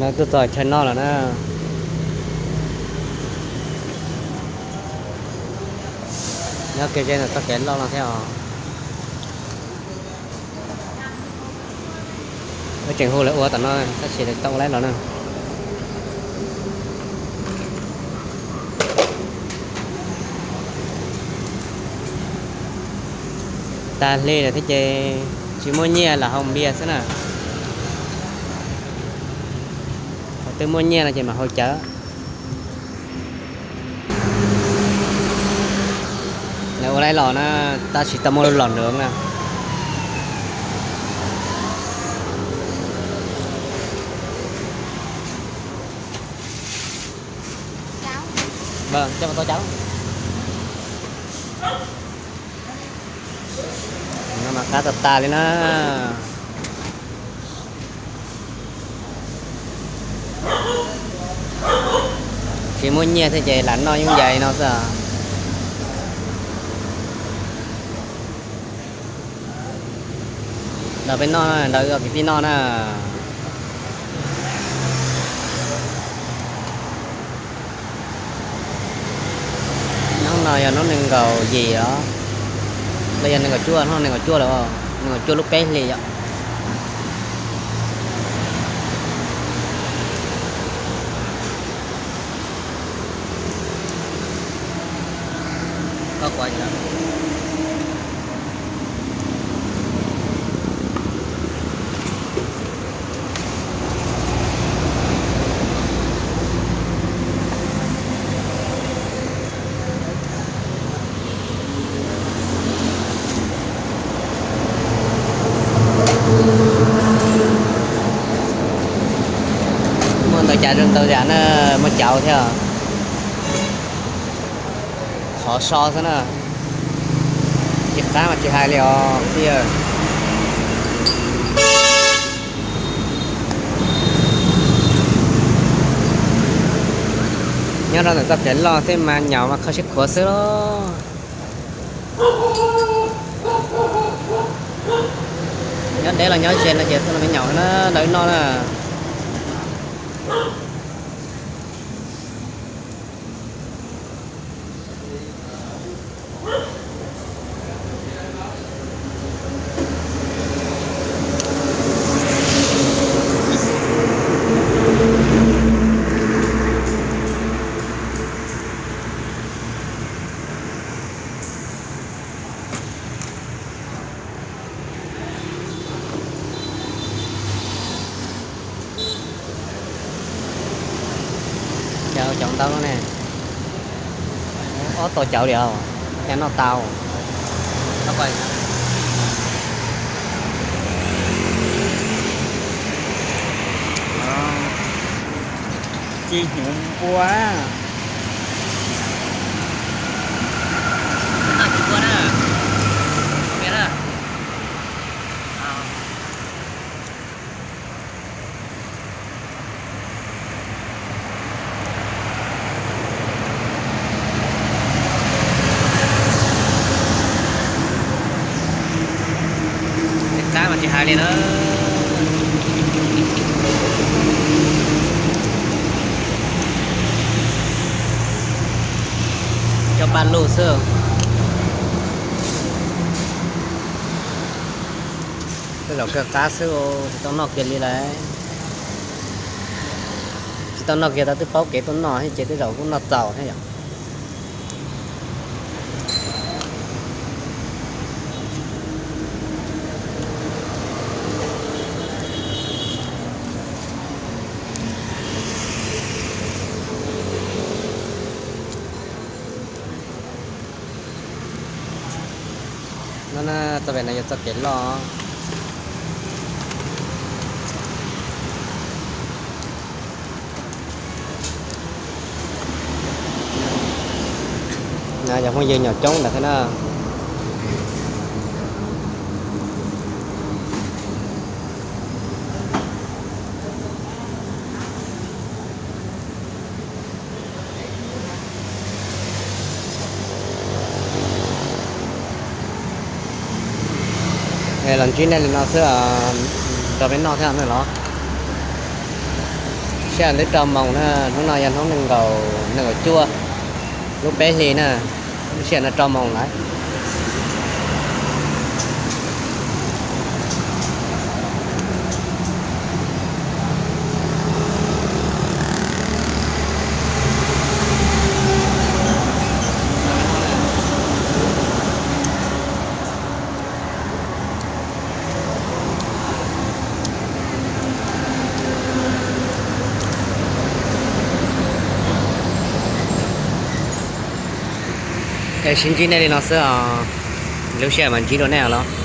Tuaj txog chaw noj lawm na. Nyob kiag ze ntawm txoj kev loj no thiab os. Wb tseem hu lawv ua tom no tab sis lawv tau ua laib los na. Tag hli lawm thiab ces tsis muaj nyiaj lam haus npias xwb na. Thaum twg muaj nyiaj no ces mam haus cawv. Lawv ua laib los na, tab sis tau muaj lub los nroog na. No mas qab tag tag li na. Tsis muaj nyiaj thiab ces lam noj yooj yim no xwb. Nrog peb noj, nrog kwv tij noj na. Hnub no yog hnub nees nkaum yim os, los yog nees nkaum cuaj, hnub nees nkaum cuaj lawm, nees nkaum cuaj lub peb hlis yom. Muaj ntau cas rau ntau yam na, muaj cauv thiab. Xov so xwb na. Tsis qab mas tsis hais li os kwv tij. Nyob rau ntawm txoj kev loj thiab mas nyaum mas kho siab khuav xwb los. Nyob deb los nyob ze no ces tuaj no me nyaum na, lawv noj na. Cov cauv ntau ne. Ob tug cauv li os, cov noj tau. Ci hnyuv npua. Qab mas tsis hais li na. Cov paj lug xwb. Tej zaum kawg qab xwb, tsis tau noj kiag li lawm. Tsis tau noj kiag tau twb paub kev tuaj noj thiab ces tej zaum kuj noj txaus thiab yom. No na, txoj kev no yog txoj kev loj. Yog phooj ywg nyuam coob ntawd thiab na. Los ntsib nej li no xwb, nrog peb noj thiab no los. Sij hawm twb rau moos na, hnub no yog hnub nees nkaum, nees nkaum cuaj, lub peb hlis na, sij hawm no rau moos lawm. Es sib ntsib nej li no xwb os, lub sij hawm mas ntsib dua nej os los.